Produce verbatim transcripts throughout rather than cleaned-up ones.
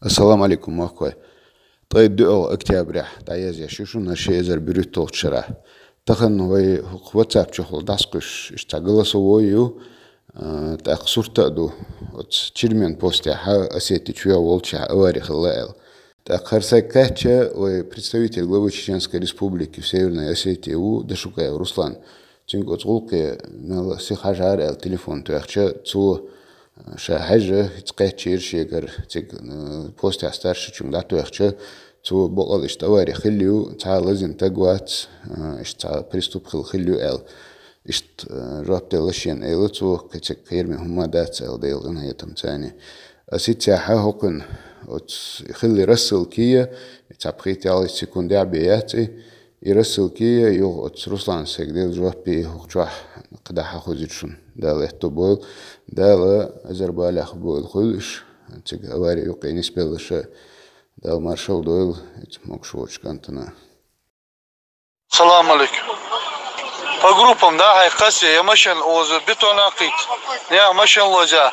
Ассаламу алейкум, махкой. Ткъе доьалгӀа октября дӀаязъеш ю шуна ши эзар берхӀитталгӀача шера. Тахан вай хӀокху WhatsApp чухула дӀасакхуьссуш, иштта цхьа голосовой ю, а, тӀаккха сурт а ду. Оцу Чермен постехь Осетия чу йогӀу волчохь авари хилла аьлла. ТӀаккха хӀара стаг кхаьчча, вай представитель главы Чеченской Республики в Северной Осетии ву Дашукаев Руслан. Цуьнга оцу гӀуллакхе мел сиха хьажахьара аьлла телефон тоьхча, цо, ша хьаьжна, хӀинца кхаьчнера шегара цига, э, постехь старшичуьнга дӀатоьхча, цо бакъ аьлла иштта авари хилла ю, цхьа лазийна стаг вац, э, иштта цхьа приступ хилла хилла ю аьлла. Иштта, э, жоп делла шена аьлла цо, кхин цига кхераме хӀума дац аьлла, Делан къинхетамца. Ас хӀинца хьан хӀокхуьнан оцу хилла рассылка я, цхьа пхийтта-ялхитта секундехь бен яц и, и рассылка я, юха оцу Руслана стага делла жоп я, хӀокху чохь кхидӀа хьан хузуьйту шуна. Дала аьтто бойла, Дала эзар балех бойла хуьлуш, цига авари юккъе нисбеллаша, Дала маршалла дойла, иза могуш воцучу кӀантана. Салам алейкум. По группам, да, хьай кхасе, я машен оза, бетон акхит, я машен лозя.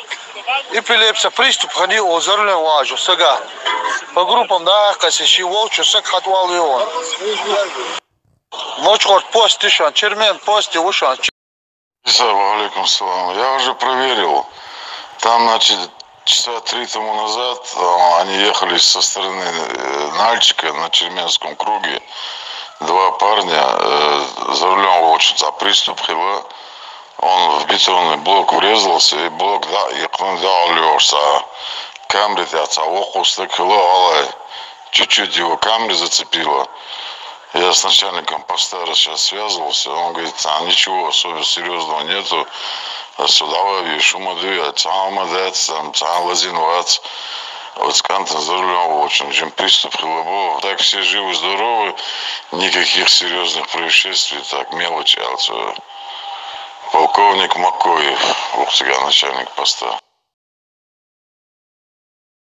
Эпилепсия приступ хани оза, за рулем вожу, сага. По группам, да, хьай кхасе, ши волчу саг хьатвал вион. Мочхорт пости шан, Чермен пости ушан. Ва алейкум салам. Я уже проверил. Там, значит, часа три тому назад, а, они ехали со стороны, э, Нальчика на Черменском круге. Два парня, э, за рулем волчица, приступ хила. Он в бетонный блок врезался, и блок, да, и клин, да, улёгся. Камри, да, ца, охуста хила, алай. Чуть-чуть его камри зацепило. Я с начальником поста сейчас связывался, он говорит, там ничего особо серьезного нету. А сюда вы шума дуя, там, там, там лазин вац. Вот с канта за рулем очень, чем приступ хилабо. Так все живы, здоровы, никаких серьезных происшествий, так мелочи, а всё. Полковник Макоев, ух ты, начальник поста.